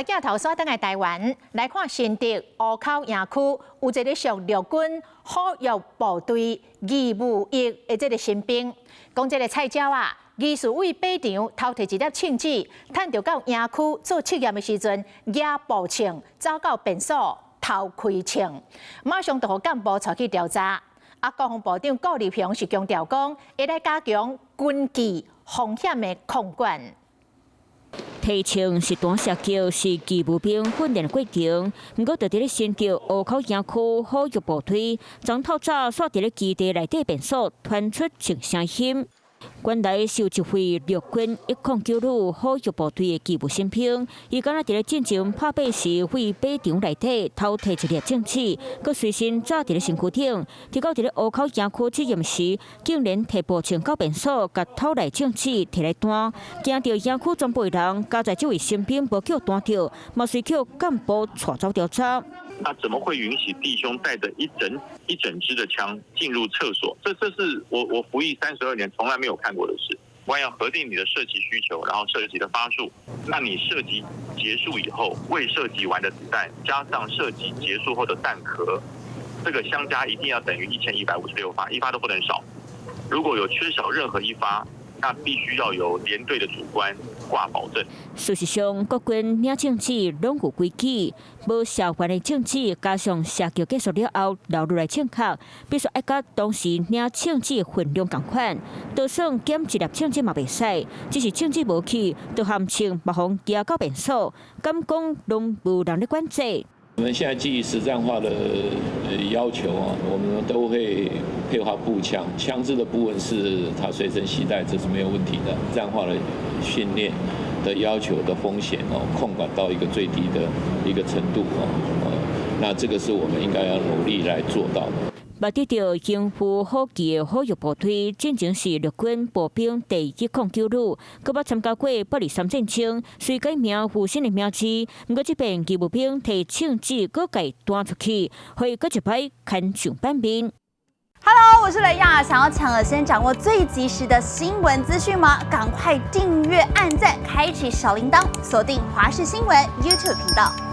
來鏡頭煞轉來台灣來看新竹湖口營區有一个屬陸軍保育部隊義務役的這个新兵，講這个菜鳥啊，疑似佇靶場偷提一粒槍子，趁著到營區做測驗的時陣，攑步槍走到便所偷開槍，馬上就予幹部帶去調查。啊，國防部長顧立雄是強調講，會來加強軍紀風險的控管。提槍實彈射擊是義務兵訓練過程，毋過佇咧新竹湖口營區保育部隊，昨透早煞佇咧基地內底便所傳出一聲音。原來是有一位陸軍1009旅保育部隊的義務新兵，伊敢若佇咧進前拍靶時，佇靶場內底偷提一粒槍子，閣隨身紮佇咧身軀頂。佇到佇咧湖口營區測驗時，竟然提步槍到便所，共偷來槍子提來彈，驚著營區全部人，佳哉這位新兵無予彈著，嘛隨予幹部帶走調查。他怎麼會允許弟兄帶著一整一整支的槍進入廁所？這是我服役32年從來沒有看過的事。我要核定你的射擊需求，然後射擊的發數。那你射擊結束以後未射擊完的子彈，加上射擊結束後的彈殼，這個相加一定要等於1156發，一發都不能少。如果有缺少任何一發，那必須要由連隊的主官掛保證。事實上，國軍領槍子攏有規矩，無射完的槍子加上射擊結束了後留落來槍殼，必須愛佮當時領槍子分量仝款，就算減一粒槍子嘛袂使，只是槍子無去，就含槍嘛予攑到便所，敢講攏無人咧管制。我們現在基於實戰化的要求啊，我們都會配發步槍，槍支的部分是他隨身攜帶，這是沒有問題的。戰化的訓練的要求的風險哦，控管到一個最低的一個程度哦，那這個是我們應該要努力來做到的。嘛得著應付好奇的保育部隊，進前是陸軍步兵第109旅，閣捌參加過823戰爭，雖改名有新的名字，毋過這遍義務兵提槍子閣共彈出去，予伊閣一擺牽上版面。 Hello，我是雷亞，想要搶先掌握最及時的新聞資訊嗎？趕快訂閱、按讚、開啟小鈴鐺，鎖定華視新聞 YouTube 頻道。